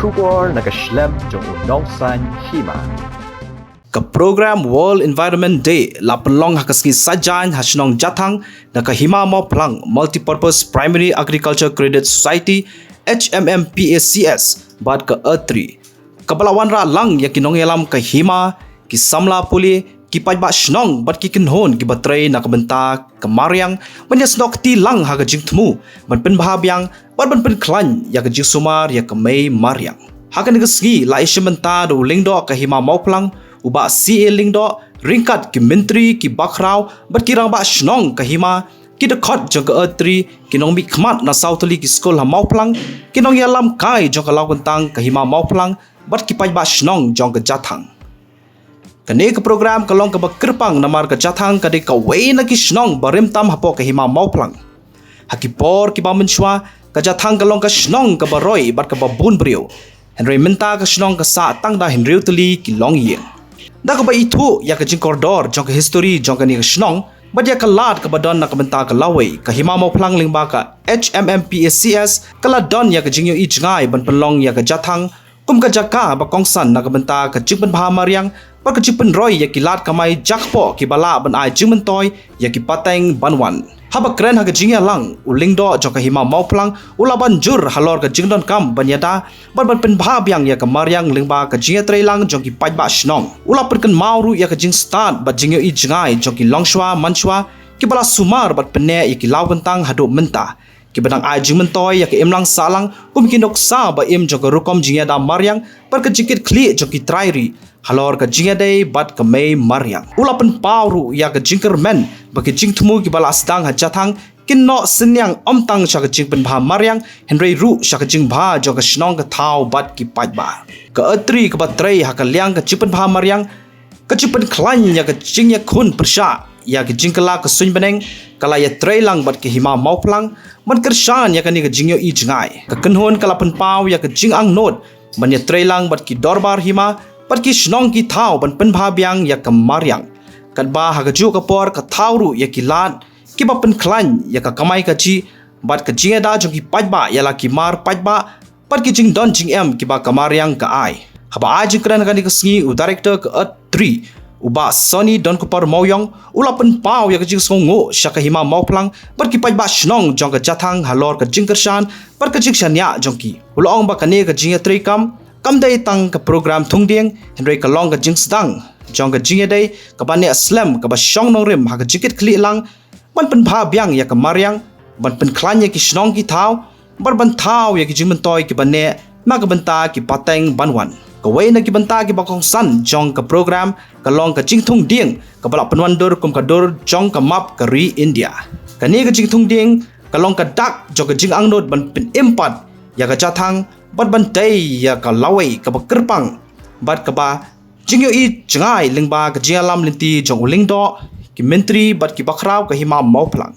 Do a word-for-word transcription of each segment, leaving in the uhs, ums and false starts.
Khubor na ka shlem jong u nongsaiñ hima. Ka program World Environment Day la pynlong ha ka sngi Saitjaiñ ha shnong Jathang na ka Hima Mawphlang Multipurpose Primary Agriculture Credit Society, H M M P A C S, bad ka Earth Tree, kaba la wanrah lang ïa ki nongïalam ka hima, ki samla pule, ki paidbah shnong bad ki kynhun kiba trei na ka bynta ka mariang, ban ïasnoh kti lang ha ka jingthmu ban pynbha biang bad ban pynkhlaiñ ïa ka jingsumar ïa ka mei mariang. Ha kane ka sngi la ïashim bynta da u Lyngdoh ka Hima Mawphlang, u Bah C A Lyngdoh, ryngkat ki myntri, ki bakhraw bad ki rangbah shnong ka hima, ki dkhot jong ka Earth Tree, ki nongmihkhmat na saw tylli ki skul ha Mawphlang, ki nongïalam kai jong ka lawkyntang ka Hima Mawphlang bad ki paidbah shnong jong ka Jathang. Kane ka program ka long kaba kyrpang namar ka Jathang ka dei kawei na ki shnong ba rim tam hapoh ka Hima Mawphlang. Ha ki por kiba mynshuwa, ka Jathang ka long ka shnong kaba roi bad kaba bun briew. Hynrei mynta ka shnong ka sah tang da hynriew tylli ki longïing. Da kaba ithuh ïa ka jingkordor jong ka histori jong kane ka shnong bad ïa ka lad kaba don na ka bynta ka lawei, ka Hima Mawphlang lyngba ka H M M P A C S ka la don ïa ka jingïohi jngai ban pynlong ïa ka Jathang kum ka jaka ba kongsan na ka bynta ka jingpynbha mariang bad ka jingpynroi ïa ki lad kamai jakpoh kiba lah ban ai jingmyntoi ïa ki pateng ban wan. Haba kren ha ka jingïalang, u Lyngdoh jong ka Hima Mawphlang u la ban jur halor ka jingdonkam ban ïada bad ban pynbha biang ïa ka mariang lyngba ka jingïatreilang jong ki paidbah shnong. U la pynkynmaw ruh ïa ka jingstad bad jingïohi jngai jong ki longshuwa manshuwa kiba la sumar bad pynneh ïa ki lawkyntang haduh mynta, kiba dang ai jingmyntoi ïa ka imlang sahlang kum ki nuksa ba im jong ka rukom jingïada mariang bad ka jingkitkhlieh jong ki trai ri halor ka jingïadei bad ka mei mariang. U la pynpaw ruh ïa ka jingkyrmen ba ki jingthmu kiba la sdang ha Jathang kin noh synñiang ym tang sha ka jingpynbha mariang, hynrei ruh sha ka jingbha jong ka shnong ka thaw bad ki paidbah. Ka Earth Tree kaba trei ha ka liang ka jingpynbha mariang, ka jingpynkhlaiñ ïa ka jingïakhun pyrshah ïa ka jingkylla ka suiñ bneng, ka la ïatreilang bad ka Hima Mawphlang ban kyrshan ïa kane ka jingïohi jngai. Ka kynhun ka la pynpaw ïa ka jingangnud ban ïatreilang bad ki dorbar hima bad ki shnong ki thaw ban pynbha biang ïa ka mariang. Katba ha kajuh ka por ka thaw ruh ïa ki lad kiba pynkhlaiñ ïa ka kamai kajih bad ka jingïada jong ki paidbah ïa la ki mar paidbah bad ki jingdon jingem kiba ka mariang ka ai. Haba ai jingkren ha kane ka sngi, u Director ka Earth Tree, u Bah Sonny Donkupar Mawïong, u la pynpaw ïa ka jingsngewnguh sha ka Hima Mawphlang bad ki paidbah shnong jong ka Jathang halor ka jingkyrshan bad ka jingshaniah jong ki. U la ong ba kane ka jingïatreikam kam dei tang ka program thung dieng, hynrei ka long ka jingsdang jong ka jingïadei kaba neh slem, kaba shong nongrim ha ka jingkitkhlieh lang ban pynbha biang ïa ka mariang, ban pynkhlaiñ ïa ki shnong ki thaw bad ban thaw ïa ki jingmyntoi kiba neh na ka bynta ki pateng ban wan. Kawei na ki bynta kiba kongsan jong ka program ka long ka jingthung dieng kaba la pynwandur kum ka dur jong ka map ka ri India. Kane ka jingthung dieng ka long ka dak jong ka jingangnud ban pynim pat ïa ka Jathang bad ban tei ïa ka lawei kaba kyrpang bad kaba jingïohi jngai lyngba ka jingïalam lynti jong u Lyngdoh, ki myntri bad ki bakhraw ka Hima Mawphlang.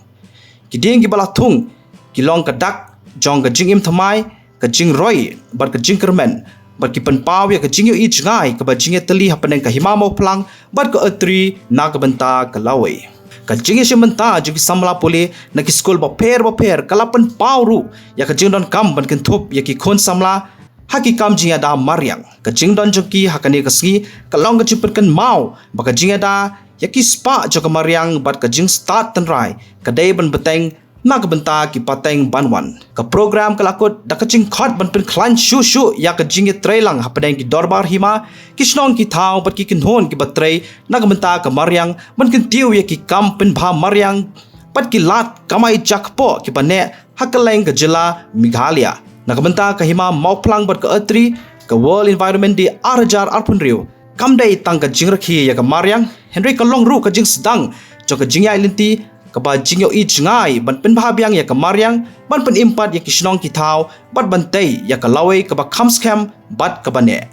Ki dieng kiba la thung ki long ka dak jong ka jingim thymmai, ka jingroi bad ka jingkyrmen, bad ki pynpaw ïa ka jingïohi jngai kaba jingïatylli hapdeng ka Hima Mawphlang bad ka Earth Tree na ka bynta ka lawei. Ka jingïashim bynta jong ki samla pule na ki skul bapher bapher ka la pynpaw ruh ïa ka jingdonkam ban kynthup ïa ki khun samla ha ki kam jingïada mariang. Ka jingdon jong ki ha kane ka sngi ka long ka jingpynkynmaw ba ka jingïada ïa ki spah jong ka mariang bad ka jingstad tynrai ka dei ban bteng na ka bynta ki pateng ban wan. Ka program ka la kut da ka jingkhot ban pynkhlaiñ shuh shuh ïa ka jingïatreilang hapdeng ki dorbar hima, ki shnong ki thaw bad ki kynhun kiba trei na ka bynta ka mariang, ban kyntiew ïa ki kam pynbha mariang bad ki lad kamai jakpoh kiba neh ha kylleng ka jylla Meghalaya. Na ka bynta ka Hima Mawphlang bad ka Earth Tree, ka World Environment Day ar hajar arphew hynriew kam dei tang ka jingrakhe ïa ka mariang, hynrei ka long ruh ka jingsdang jong ka jingïaid lynti kaba jingïohi jngai ban pynbha biang ïa ka mariang, ban pynim pat ïa ki shnong ki thaw bad ban tei ïa ka lawei kaba kham skhem bad kaba neh.